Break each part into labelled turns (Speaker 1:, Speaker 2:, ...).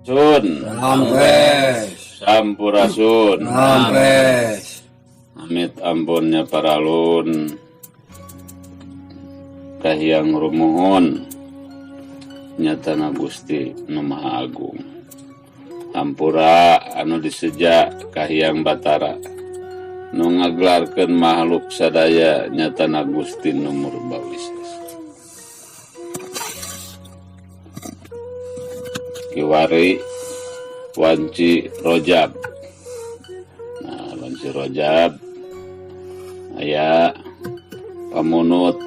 Speaker 1: Sun.
Speaker 2: Rampes.
Speaker 1: Sampurasun.
Speaker 2: Rampes.
Speaker 1: Amit ampunnya paralun. Kahiyang rumuhun. Nyatana Gusti Nu Maha Agung. Hampura anu diseja Kahiyang Batara. Nu ngagelarkeun makhluk sadaya nyatana Gusti Nu Murba Wises. Kiwari wanci Rojab. Nah, wanci Rojab aya pamunut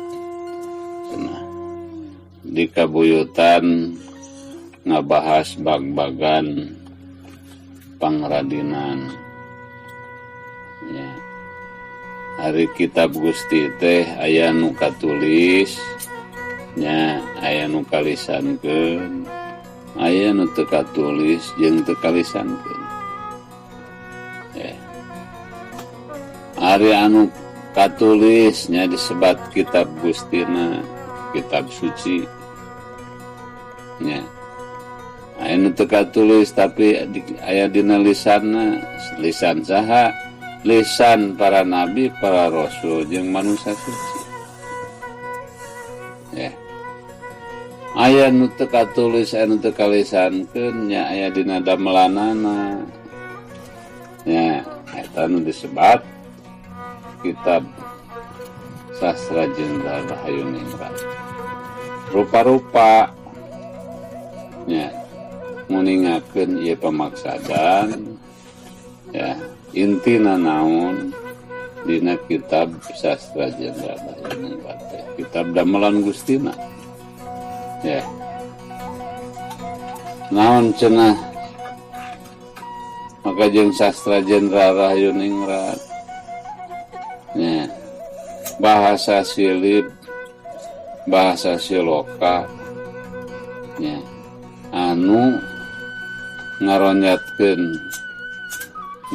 Speaker 1: cenah di kabuyutan ngabahas bag-bagan pangradinan. Ya. Hari kitab Gusti teh aya nu katulis nya, aya nu kalisankeun, aya nu teu katulis jeung teu kalisankeun. Ya. Ari anu katulis nya disebat kitab Gustina, kitab suci. Nya. Aya nu teu katulis tapi aya dina lisanna, lisan saha? Lisan para nabi, para rasul jeung manusia suci. Ya. Aya nu teu katulis, aya nu teu kalisankeun nya aya dina damelanana. Nya, eta nu disebat kitab Sastra Jenderal Rahayu Ningrat. Rupa-rupa nya nguningakeun ieu pamaksadan ya, intina naon dina kitab Sastra Jenderal Rahayu Ningrat teh, kitab damelan Gustina. Ya. Naon cenah maka jeung Sastra Jenderal Rahayu Ningrat. Ya. Bahasa silip, bahasa siloka nya anu ngaronyatkeun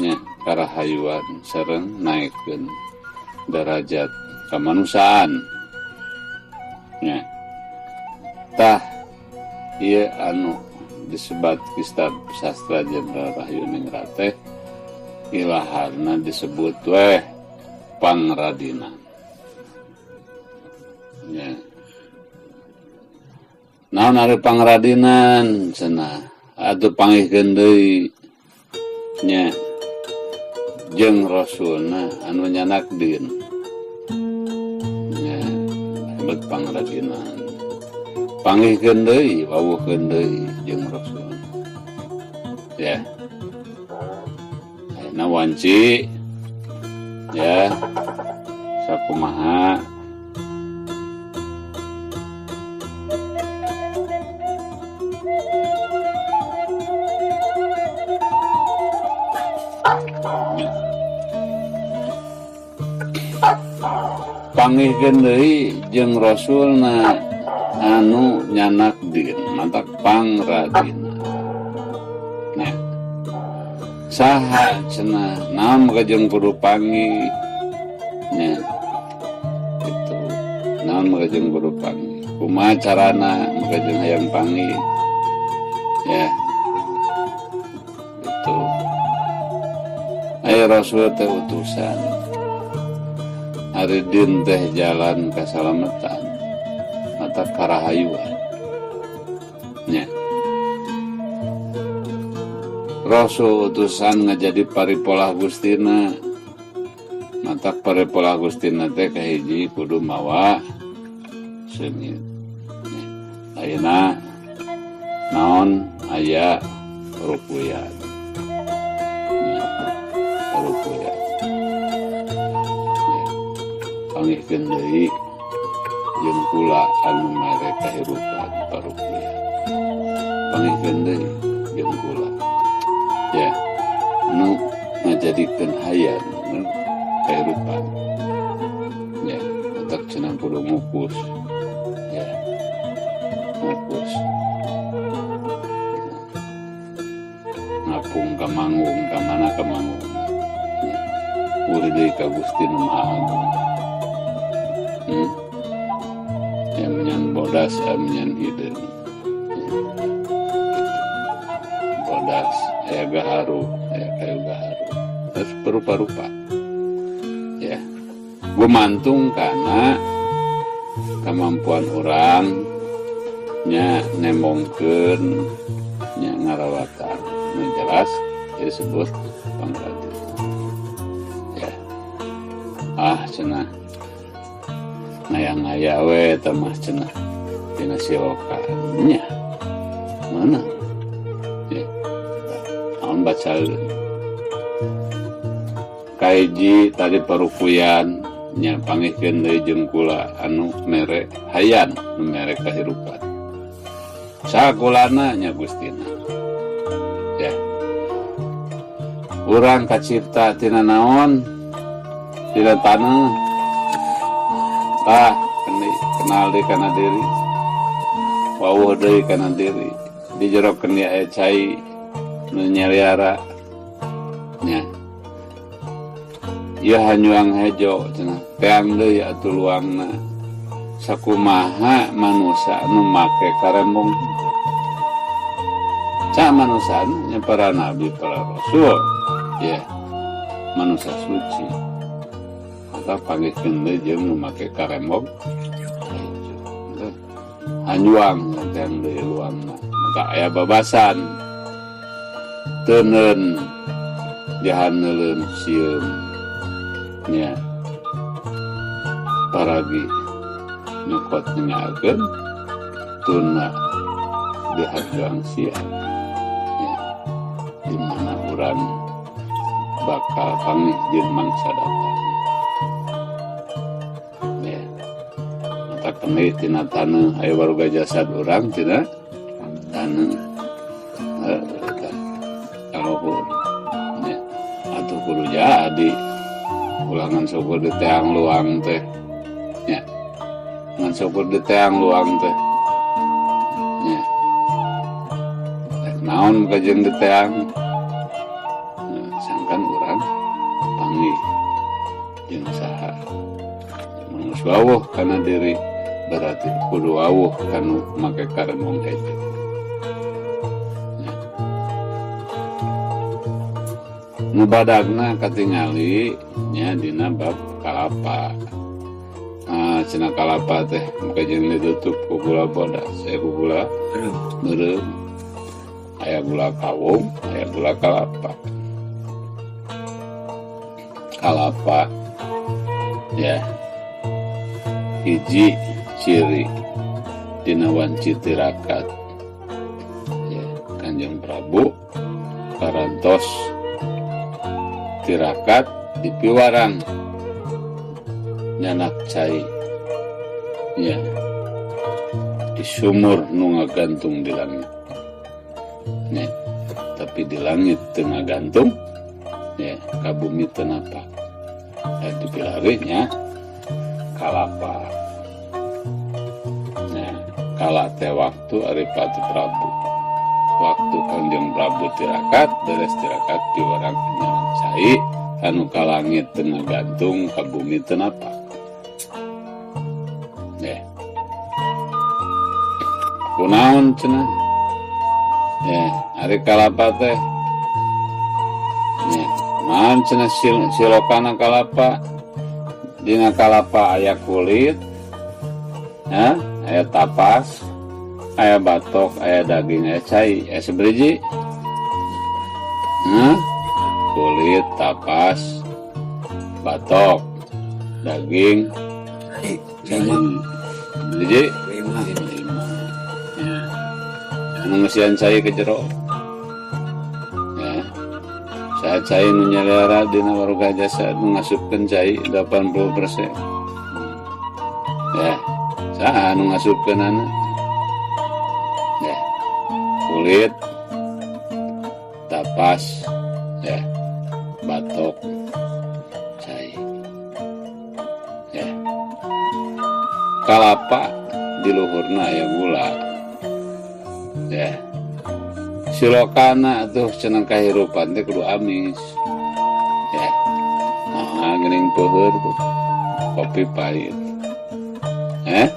Speaker 1: nya karahayuan sareng naekkeun derajat kamanusiaan. Nya. Tah ieu anu disebat kitab Sastra Jenderal Rahayu Ningrat teh ilaharna disebut weh pangradinan. Ya. Naon ari pangradinan cenah atuh panggihkeun deui nya jeung rasulna anu nyanak din. Nya hebat pangradinan. Panggihkeun deui, wawuhkeun deui jeung rasul. Ya. Ayeuna wanci ya sakumaha panggihkeun deui jeung rasulna anu nyanak din, mantak pangradina. Nah, saha cenah naon maka jeung kudu panggih nya gitu. Naon maka jeung kudu panggih, kumaha carana maka jeung hayang panggih ya gitu. Aya rasul teh utusan, ari din teh jalan kasalamatan mata karahayuan nya. Rasul utusan ngajadi paripolah Gustina, matak paripolah Gustina teh kahiji kudu mawa seungit. Ayeuna naon aya rukuyan. Nya, rukuyan. Panggihkeun deui jeung kula anu mere kahirupan parukuyan. Panggihkeun deui jeung kula. Ya, nu ngajadikeun hayang kahirupan. Ya, otak cenah kudu ngukus. Ya, ngukus. Ngapung ka manggung, ka mana ka manggung. Ya, uri deui ka Gusti Nu Maha Agung. Ya menyan bodas, ya menyan hideung. Ya. bodas, aya gaharu, aya kayu gaharu, terus berupa-rupa ya, gumantung kana kemampuan urang nya nembongkeun nya ngarawatan. Nu jelas disebut pangrajin ya. Ah, cenah ngaya-ngaya we eta mah cenah dina siloka nya mana ya, naon bacaeun kahiji tadi parukuyan nya, panggihkeun deui jeung kula anu mere hayan, nu mere kahirupan. Saha kulana? Nya Gustina ya. Urang kacipta tina naon? Tina taneuh. Tah, kenal deui kana diri, wawuh deui kana diri. Di jero kendi aya cai nu nyaliara nya. Ieu hanyuang hejo cenah, teang deui atuh luangna. Sakumaha manusa anu make karembong hejo? Saha manusa nya? Para nabi, para rasul ya, manusia suci. Maka panggihkeun deui jeung nu make karembong hejo. Hanyuang teang deui luangna. Maka aya babasan teuneun jahaneuleum sieum nya, paragi nyokot nyengakeun tuna di hanjuang siang ya, di mana urang bakal panggih jeung mangsa datang ya. Mata kendi tina taneuh, aya warga jasad urang tina taneuh kaluhur ya. Atuh kudu jadi ulangan syukur di teang luang teh nya, ngan syukur di teang luang teh nya. Naon kajeng di teang? Nah, sangkan urang panggih jeung saha? Mun geus wawuh kana diri, berarti kudu wawuh kanu make karembong hejo nya. Nu badagna katingali nya dina bab kalapa. Ah, cenah kalapa teh muka jeung ditutup ku gula bodas, saya ku gula beureum. Aya gula kawung, aya gula kalapa. Kalapa ya, hiji ciri dina wanci tirakat ya, Kanjeng Prabu parantos tirakat di piwarang nyanak cai ya, di sumur nu ngagantung di langit ya, tapi di langit teu ngagantung ya, ka bumi teu napak ya, dipilarinya kalapa. Nah, kala teh waktu ari Pati Prabu, waktu Kanjeng Prabu tirakat, beres tirakat piwarang nyanak cai anu ka langit teu ngagantung, ka bumi teu napak ya. Kunaon cenah ya ari kalapa teh ya? Naon cenah silokana kalapa? Dina kalapa aya kulit ya, aya tapas, aya batok, aya daging, aya cai. Aya sabaraha? Hah? Kulit, tapas, batok, daging, cai. Hiji?
Speaker 2: 5.
Speaker 1: 5 ya. Anu ngeusian cai ke jero ya saat cai nu nyalera dina warga jasa, nu ngasupkeun cai 80% ya, saha anu ngasupkeunana ya? Kulit, tapas ya, batok, cai ya. Kalapa di luhurna aya gula ya. Silokana tuh cenah kahirupan teh kudu amis ya. Nah, geuning peuheur tuh kopi pahit, eh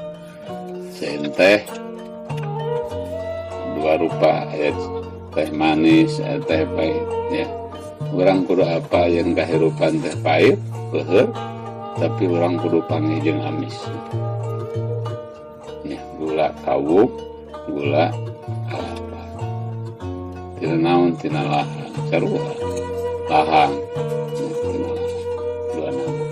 Speaker 1: teh dua rupa, aya Teh manis, teh pahit ya. Urang kudu apa yang kahirupan teh pahit, peuheur, tapi urang kudu panggih jeung amis. Ya, gula kawung, gula kalapa. Tina naon tina lahang, sarua. Lahang, ya, tina lahang. Dua nama.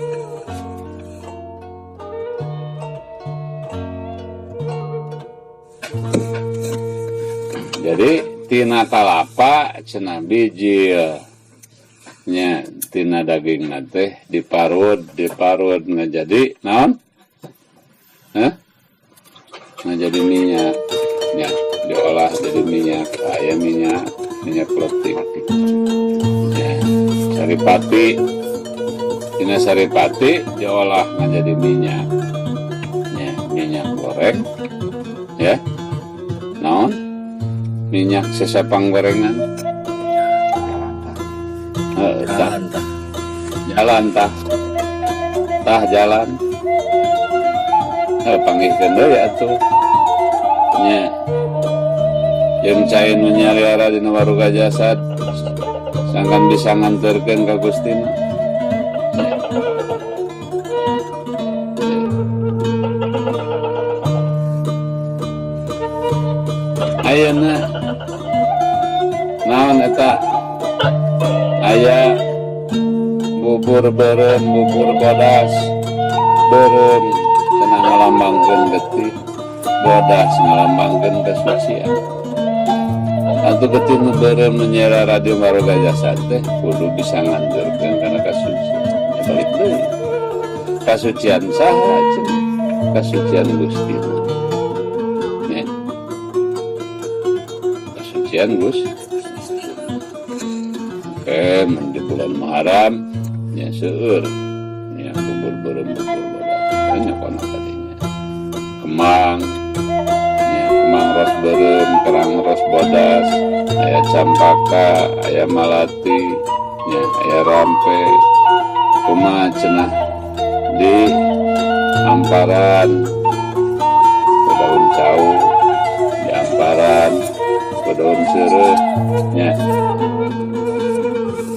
Speaker 1: Jadi tina kalapa cenah bijil nya tina daging teh diparut ngajadi naon? Hah? Ngajadi minyak nya diolah jadi minyak, aya minyak kletik nya saripati tina saripati diolah ngajadi minyak nya minyak goreng ya naon? Minyak sesapang gorengan. Jalan tah. Tah jalan. Panggihkeun deui atuh. Nya. Jeung cai nu nyaliara dina waruga jasad sangkan bisa nganterkeun ka Gustina. Ayeuna naon eta aya bubur beureum, bubur bodas beureum cenah ngalambangkeun getih, bodas ngalambangkeun kesucian. Atuh getih nu beureum nu nyerara di waruga jasad teh kudu bisa nganterkeun kana kasucian. Ya balik deui. Kasucian saha cenah? Kasucian Gusti. Ya. Kasucian Gus. Oke, di bulan Muharram ya seueur ya bubur beureum bubur bodas banyak kono tadinya. Kemang ya kemang ros beureum, kerang ros bodas, aya campaka, aya malati, ya aya rampe. Kumaha cenah di amparan daun cau, di amparan daun seureuh nya.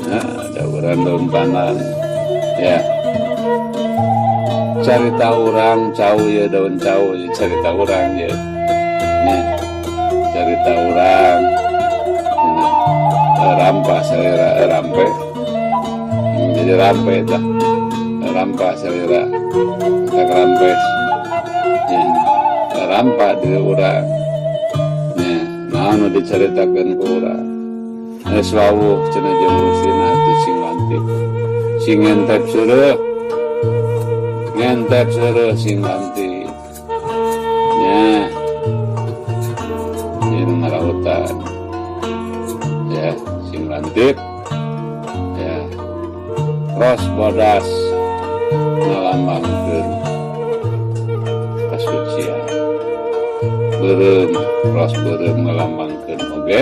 Speaker 1: Nah, dauran daun pandan ya. Carita urang cau ya daun cau ya carita urang ya. Nya carita urang nya rampa salira rampe. Jadi rampe tah. Rampa salira tak rampes. Nya rampa di urang. Nya naon nu dicaritakeun ku urang. Geus wawuh cenah jeung Gustina atuh sing lantip. Sing ngentep seureuh. Ngentep seureuh sing lantip. Nya. Ieu ngarautan. Ya, sing lantip. Ya. Ros bodas ngalambangkeun kasucian. Beureum, ros beureum ngalambangkeun oge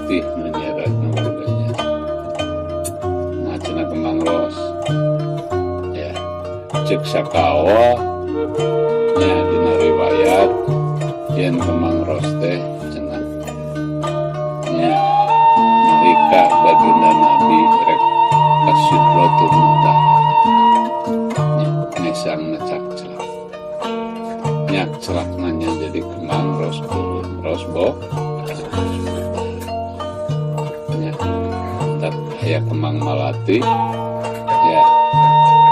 Speaker 1: tih nu nyerat nu warganya. Nah, cenah kembang ros. Ya, ceuk sakawa nya dina riwayat yen kembang ros teh cenah nya nalika baginda Nabi rek ka Sidratul Muntaha. Nya mesang ngecak-celak. Nyak celakna nya jadi kembang ros beureum, ros bo. Nya tak aya kembang malati ya.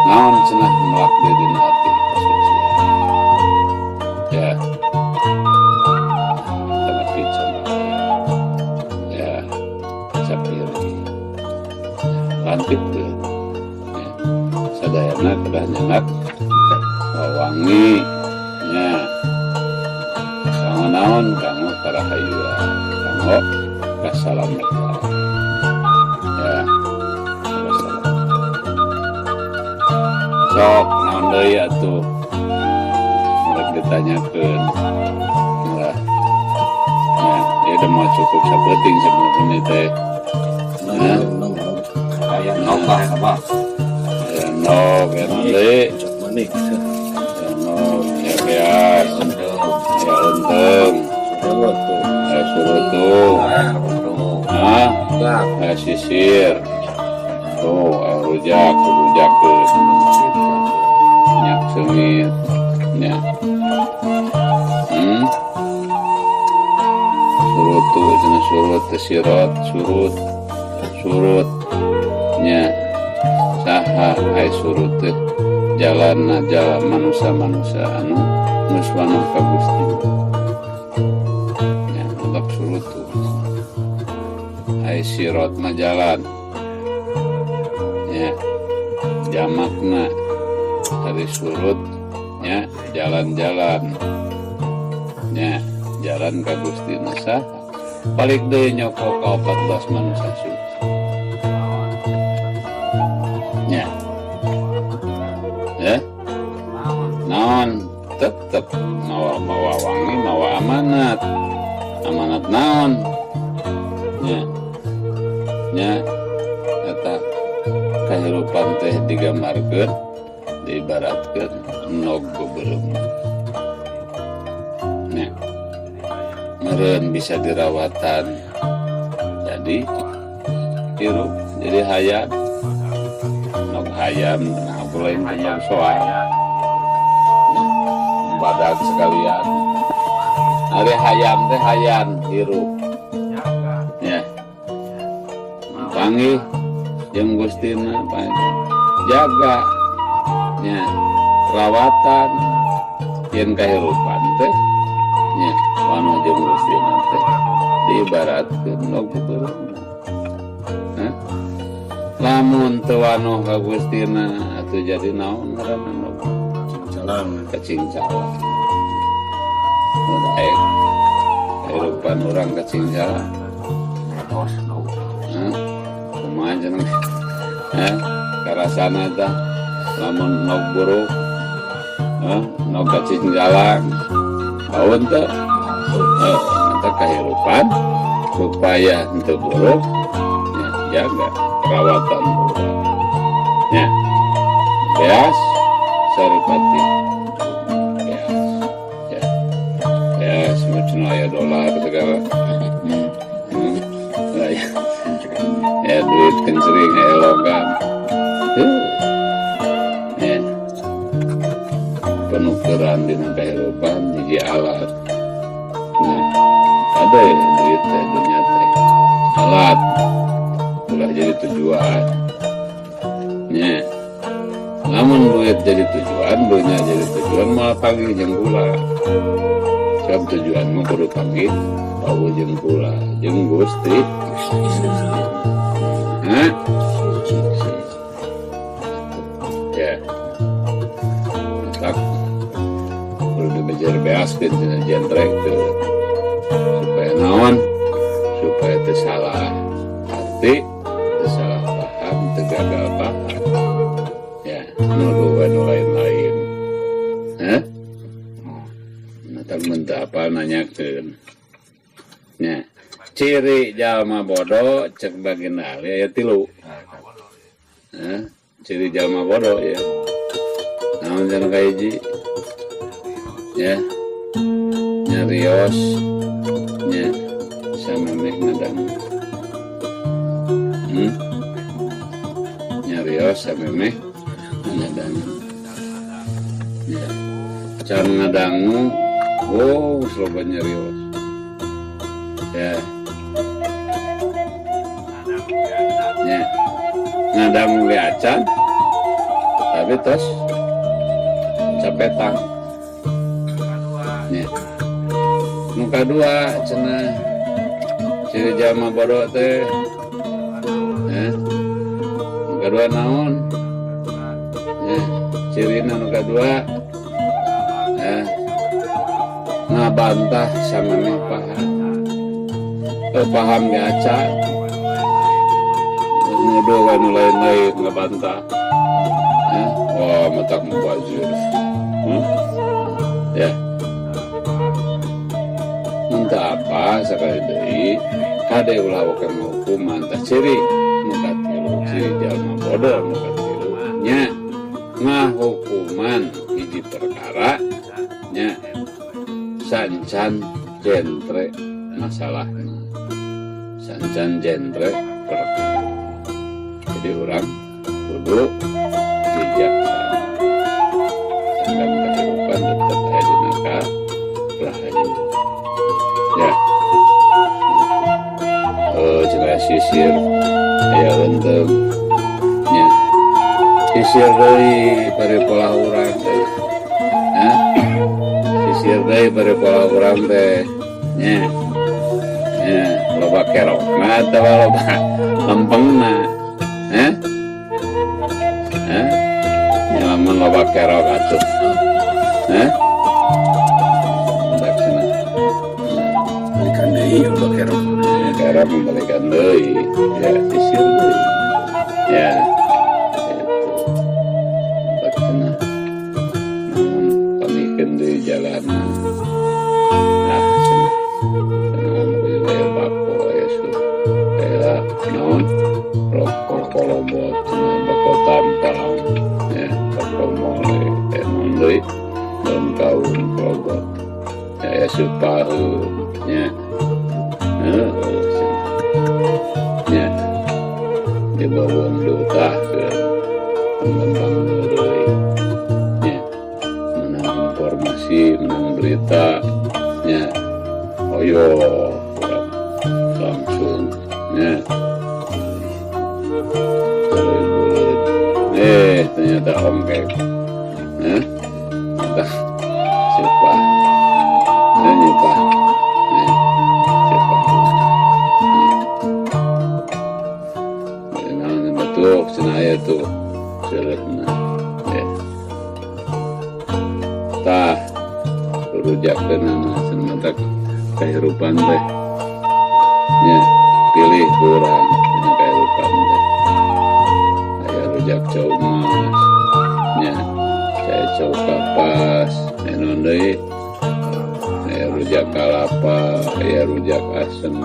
Speaker 1: Naon cenah melak deui dina hati kasucian. Ya. Tapi coba. Ya. Sapiri. Lantip teu. Ya. Sadayana kedah nyenak wangi nya. Kanggo naon kanggo karahayuan, kanggo kasalamatan. Ya. Sok naon deui atuh rek ditanyakeun. Lah. Ya, ieu udah mau cukup sapeuting sabenerna teh. Nah,
Speaker 2: Aya nok lah apa?
Speaker 1: Aya nok, aya naon deui?
Speaker 2: Manik.
Speaker 1: Aya nok, aya beas, aya untung, aya surutu. Sisir. Tuh, rujak, rujak gitu. Minyak seungit. Ya. Surutu cenah, surut teh sirot, surut. Surut. Nya. Saha ai surut teh? Jalan jalan manusia-manusia anu geus wanoh ka Gusti. Ya, tetap surutu. Ai sirot mah jalan. Ya. Jamakna dari surut nya jalan-jalan. Nya, jalan ka Gusti saha? Balik deui nyoko ka 14 manusia suci. Nya. Ya. Naon tetep mawa mawa wangi, mawa amanat. Amanat naon? Nya. Nya eta kahirupan teh digambarkeun, diibaratkeun endog beubeureuman. Nya. Meureun bisa dirawatan. Jadi hirup, jadi hayam. Endog hayam, nah lain endog soa. Nah, badag sekalian. Ari hayam teh hayam hirup. Ya. Panggih jeung Gustina, jaga nya, rawatan yen kahirupan teh nya wanoh jeung Gustina teh diibaratkeun endog beubeureuman. Hah? Lamun teu wanoh ka Gustina atuh jadi naon ngaranna endog?
Speaker 2: Jalan.
Speaker 1: Kacingcalan. Daek kehidupan orang kacingcalan. Hah? Kumaha cenah? Hah? Karasana tah lamun nog buruk, hah? Nog kacingcalan. Baun teh? Eta kahirupan supaya henteu buruk ya, jaga perawatan urang. Ya. Beas saripati. Beas. Ya. Beas mau cenah aya dolar segala. Lah, ya. Ya duit kencring aya logam. Ya. Penukeran dina kahirupan hiji alat. Nah, ada ya duit teh, dunia teh alat, ulah jadi tujuan. Nya. Lamun duit jadi tujuan, dunia jadi tujuan, moal panggih jeung kula. Sebab tujuan mah kudu panggih pawu jeung kula, jeung Gusti. Hah? Ya. Tak kudu dibejer beaskeun cenah jentrek teu. Supaya naon? Supaya teu salah arti, teu salah paham, teu gagal paham. Ya, nuduh anu lain-lain. Hah? Nah, tak mun teu apal nanyakeun. Nya. Ciri jalma bodoh cek Baginda Ali aya 3. Hah? Ciri jalma bodoh ya. Naon cenah kahiji? Ya. Nyarios nya samemeh ngadangu. Nyarios samemeh ngadangu. Ya. Can ngadangu, oh loba nyarios. Ya. Ya. Ngadangu ge acan, tapi tos capetang. Ya. Nu kadua cenah ciri jalma bodoh teh. Ya. Nu kadua naon? Ya, cirina nu kadua ya, ngabantah samemeh paham. Paham ge acan. Nuduh anu lain-lain ngabantah. Ya, wah matak mubazir. Ya. Entah apa sekali deui kade ulah oke hukuman tah ciri nu katilu, ciri jalma bodoh nu katilu nya ngahukuman hiji perkara nya sancan jentre masalahna, sancan jentre Jadi urang kudu bijaksana. Sangkan kehidupan tetap aya dina rahayu. Ya. Oh, cenah sisir aya leunteng nya. Sisir deui bari pola urang teh. Hah? Sisir deui bari pola urang teh. Nya. Nya, loba kerokna atawa loba lempengna. Hah? Hah? Nya lamun loba kerok atuh. Hah? Matak cenah.
Speaker 2: Balikan deui loba kerok.
Speaker 1: Kerok membalikan deui. Ya, sisir deui. Ya. Itu. Matak cenah. Namun pamikeun deui jalanna. Nah, cenah. Cenah mun aya bako aya su. Aya naon? Rokok kolobot cenah bako tampang. Ya, bako mole. Aya naon deui? Daun kaung kolobot. Ya, aya supaheun nya. Heeh, cenah. Nya. Di bawang diutahkeun. Gampang deui. Nya. Menang informasi, menang berita, nya. Oyo, urang langsung nya. Tuluy buleud. Ternyata ongkek. Hah? Ternyata siapa? Nyipah. Siapa? Naon betul cenah aya tuh. Seuleutna. Ya. Tah rujakeunana cenah matak kahirupan teh. Nya, pilih kurang dina kahirupan teh. Aya rujak cau emas. Nya, aya cau kapas, aya naon deui? Aya rujak kalapa, aya rujak asem,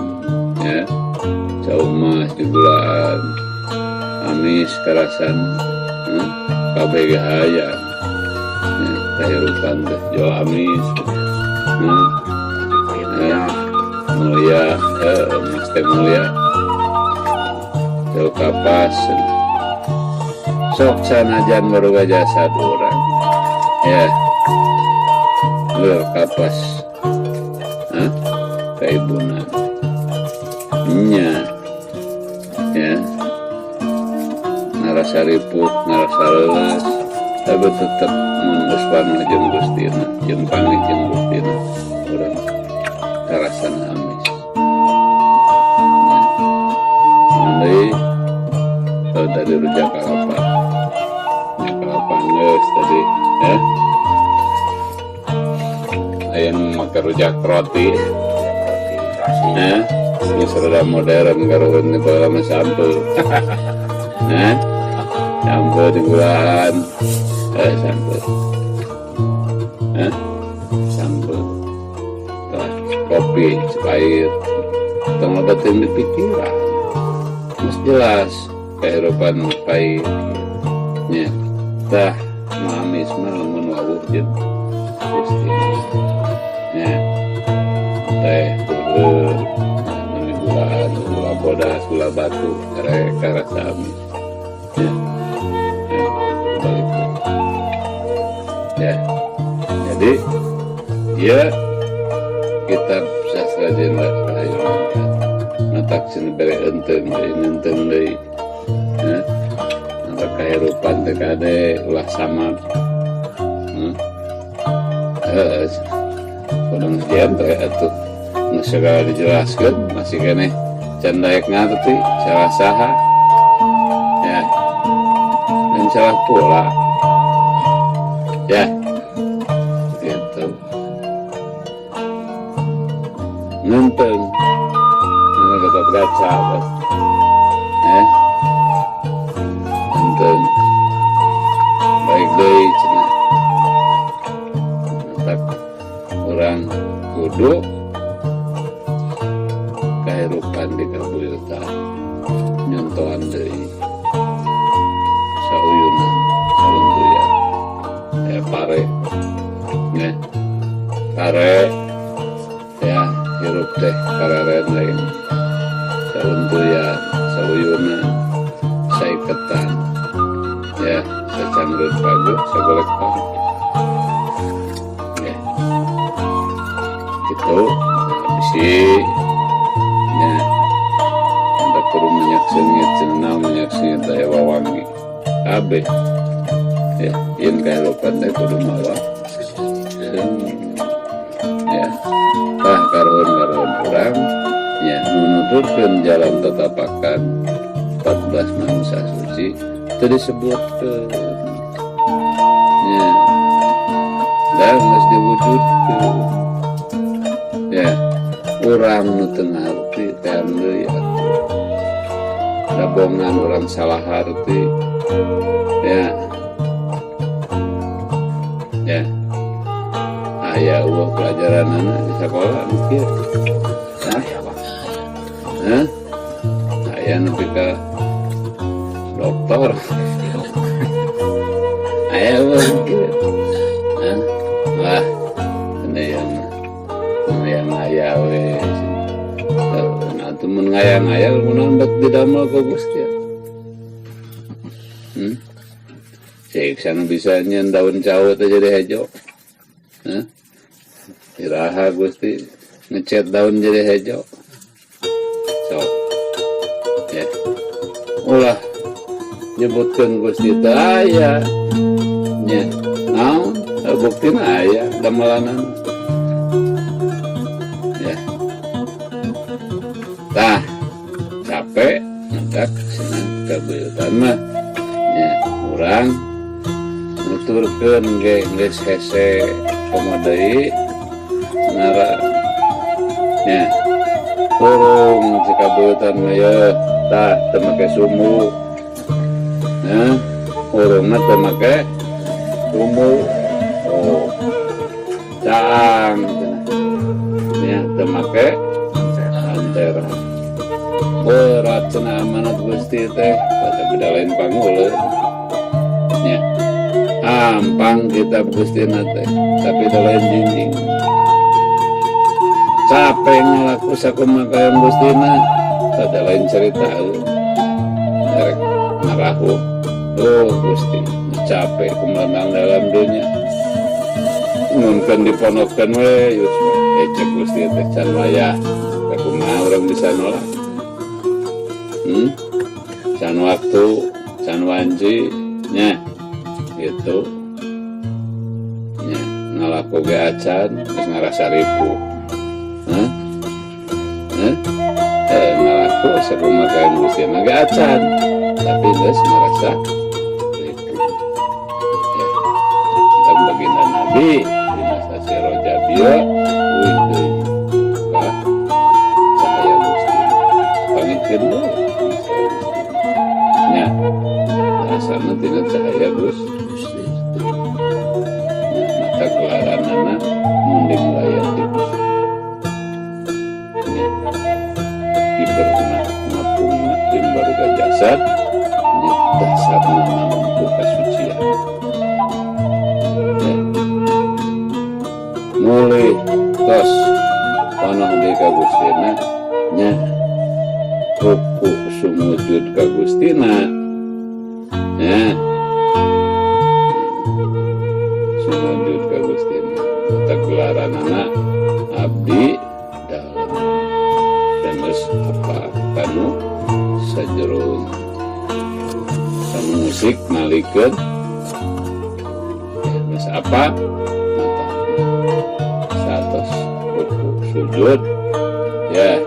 Speaker 1: ya. Cau emas digulaan. Amis karasan, kabeh ge hayang. Ya, kahirupan teh jual amis. Ya, mulia, emas teh mulia. Cau kapas. Sok sanajan baru jasad urang. Ya. Leur kapas. Hah? Kaibunan. Nya. Ya. Ngarasa ripuh, ngarasa leuleus, tapi tetep mun geus panuh jeung Gustina, jeung panggih jeung Gustina, urang karasana amis. Ya. Naon deui? Oh, tadi rujak kalapa. Ya, kalapa geus tadi, ya. Aya nu make rujak roti. Ya, geus rada modern karuhun teh baheula mah sampeu. Hah? Sampeu digulaan. Sampeu. Hah? Sampeu. Tah, kopi pahit. Tong loba teuing di pikiran. Geus jelas kehidupan pahit. Nya. Tah, nu amis mah lamun wawuh jeung Gusti. Nya. Teh heueuh mun digulaan gula bodas, gula batu, karek karasa amis. Ya. Ya, balik. Ya. Jadi ya kitab sastra Jenderal Rahayu Ningrat. Matak cenah bere eunteng deui, ngeunteung deui. Ya. Matak kahirupan teh kade ulah samad. Heeh. Kudu genre atuh. Nu segala dijelaskeun masih keneh can daek ngarti salah saha. Ya. Dan salah pula. Ya. Gitu. Ngeunteung. Nu Gatot Kaca, Bos. Ya. Ngeunteung. Baik deui cenah. Matak urang kudu kahirupan di kabuyutan nyontohan deui sauyunan sauntuyan aya pare nya pare ya hirup teh kararen lain sauntuyan sauyunan Saiketan ya, sacangreut paguh, sagolek paguh ya, gitu. Bisi ya ada perlu minyak seungit cenah, minyak seungit aya wawangi kabeh ya. Yen kahirupan teh kudu mawa seungit ya. Tah, karuhun-karuhun urang ya nuturkeun jalan tatapakan 14 manusia suci teu disebutkeun ya, dan geus diwujudkeun ya. Urang nu teu ngarti teang deui atuh, dabongan urang salah harti ya. Ya, aya eueuh pelajaranana di sekolah nu kieu? Hah? Hah? Aya nepi ka doktor, aya eueuh nu kieu? Hah? Wah, ini yang yang aya we. Nah, atuh mun ngaya-ngaya kunaon bet didamel ku Gusti? Hmm? Cek sana bisa nyen daun cau teh jadi hejo. Hah? Iraha Gusti ngecet daun jadi hejo? Sok. Ya. Ulah nyebutkeun Gusti teu aya. Nya. Naon? Buktina aya damelanana. Ya. Tah, capek matak cenah kabuyutan mah nya urang nuturkeun ge geus hese, komo deui nara nya urung cek kabuyutan mah ye. Tah, teu make sumbu. Nah, urungna teu make sumbu. Oh, caang cenah nya, teu make lantera. Berat cenah amanat Gusti teh, tapi da lain pangule nya. Hampang kitab Gustina teh, tapi da lain jinjing. Capek ngalaku sakumaha kaayaan Gustina, da lain cerita rek ngarahu. Oh Gusti, capek kumelenang dalam dunia, ngunkeun diponokkeun we yuswa. Eh, cek Gusti teh can wayah. Kumaha urang bisa nolak? Hmm? Can waktu, can wanci nya gitu nya. Ngalaku ge acan, geus ngarasa ripuh. Hah? Hah? Eh, ngalaku sakumaha kaayaan Gustina ge acan, tapi geus ngarasa ripuh ya. Kita baginda Nabi dina sasi Rajab ieu uih deui ka cahaya Gusti, pangikeun we nya, asalna tina cahaya Gusti nya. Maka gelaranana munding layar di Gusti nya, kiberna ngapungna timbaruga jasad nya, dasarna mampu kasucian ya. Mulai tos panoh deui ka Gustina nya, ruku sumujud ka Gustina nya, sumujud ka Gustina. Mata gelaranana abdi dalem dan geus apa kanu sajero sama musik malikeun ya, geus apa mata satos ruku sujud ya.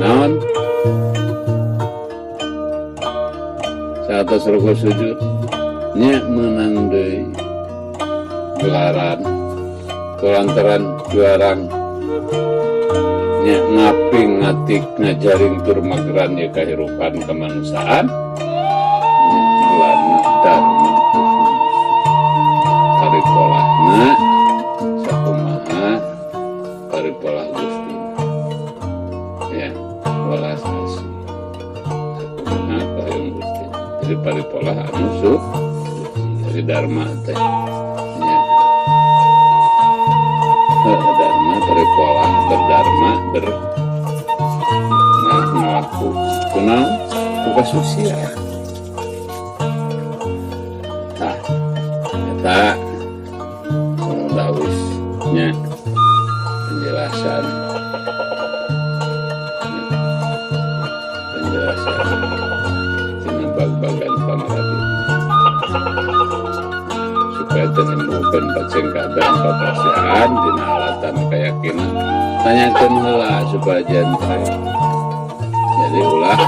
Speaker 1: Naon satos ruku sujud nya, menang deui gelaran kulantaran juarang nya, ngaping ngatik ngajaring tur mageran ya kehidupan kemanusiaan nya, gelarna Dharma Kusuma. Paripolahna sakumaha paripolah Gusti ya, welas asih sakumaha kahayang Gusti. Jadi paripolah anu suci dari Dharma teh nya. Dharma paripolah berdharma ber nah ngalaku kunaon ku kasucian. Nya, penjelasan. Nya, penjelasan tina bag-bagan pangradi supaya teu nimbulkeun pacengkadan papasihan dina alatan keyakinan, tanyakeun heula supaya jentre. Jadi ulah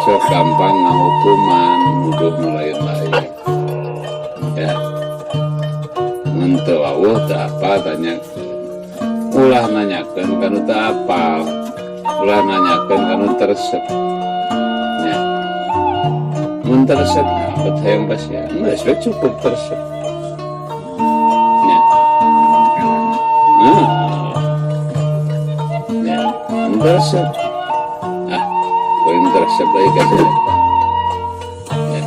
Speaker 1: sok gampang ngahukuman, nuduh nu lain-lain ya. Mun teu wawuh, teu apa, tanyakeun. Ulah nanyakeun kanu teu apal, ulah nanyakeun kanu teu resep nya. Mun teu resep, bet hayang pasihan, geus we, cukup teu resep nya. Ya, mun teu resep, ah, kuring teu resep deui ka sia ya,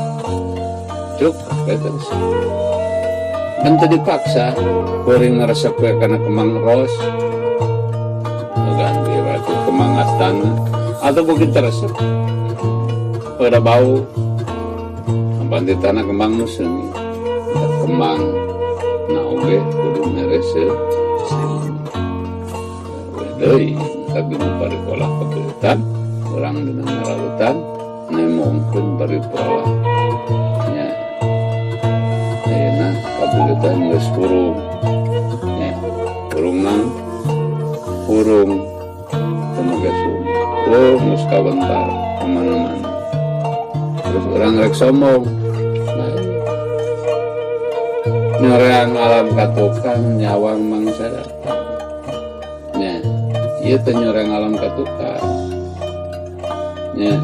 Speaker 1: cukup we teu resep kan, teu dipaksa. Kuring resep we kana kembang ros, ganti we ku kembang astana, atau mungkin teu resep udah bau sampai di tanah kembang nu seungit. Kembang na oge kudu mere deui, tapi nu parikolah kabeutan urang dina ngaralutan nemongkeun paripolah nya. Ayeuna kabeutan geus hurung nya, hurung naon? Hurung teu make sumur. Oh, geus kawentar kemana-mana, terus urang rek sombong. Nah, nyoreang alam katukang, nyawang mangsa datang nya. Ieu teh nyoreang alam katukang nya.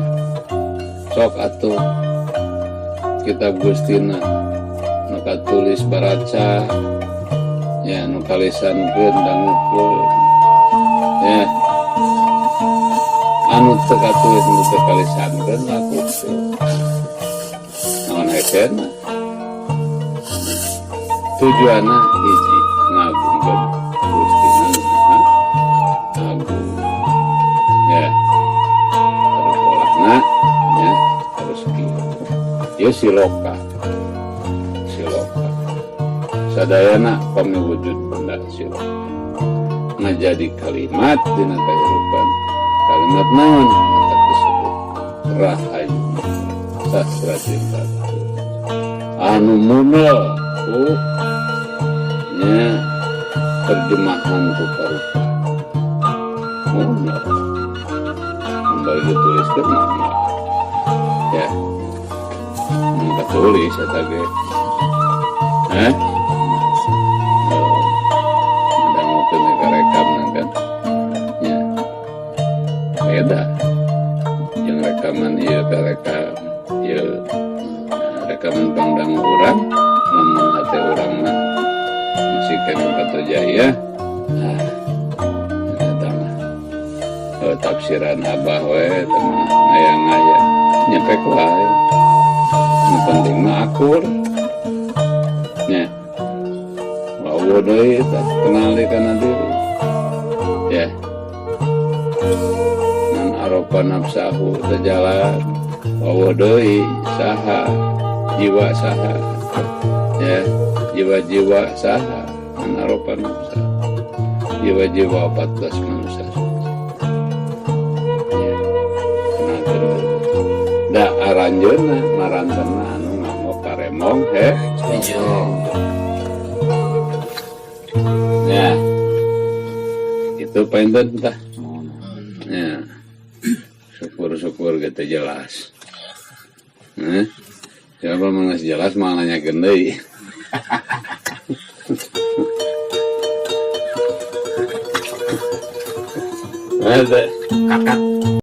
Speaker 1: Sok atuh kitab Gustina nu katulis baraca nya, nu kalisankeun dangukeun ya, anu teu katulis, nu teu kalisankeun, lakukeun, naon hesena? Tujuanna hiji, ngagungkeun Gustina nu Maha Agung ya. Terus polahna ya harus kieu. Ieu siloka, siloka sadayana pami wujud benda siloka ngajadi kalimat dina kahirupan. Kalimat naon? Maka disebut rahayu sastra cinta anu munel ku nya terjemahan rupa-rupa munel kembali dituliskan mah ya enggak tulis eta ge. Eh, oh, dangukeun karekam kan ya, beda yang rekaman ieu ka rekam ieu. Nah, rekaman pangdangu urang, lamun hate urang mah masih kena Kertajaya. Nah, eta mah, oh, tafsiran abah we eta mah ngaya-ngaya nyepek wae. Nu penting mah akur nya. Wawuh deui tah, kenal deui kana diri ya. Man arofa nafsahu teu jalan. Wawuh deui saha jiwa, saha ya jiwa-jiwa, saha man arofa nafsahu, jiwa-jiwa 14 manusia ya, kenalkeun da aranjeunna marantena anu nganggo karemong he
Speaker 2: Hijau.
Speaker 1: Ya, itu panten tah ya. Syukur-syukur gitu jelas. Eh, siapa mah geus jelas mah nanyakeun deui. Ada.
Speaker 2: Kakak.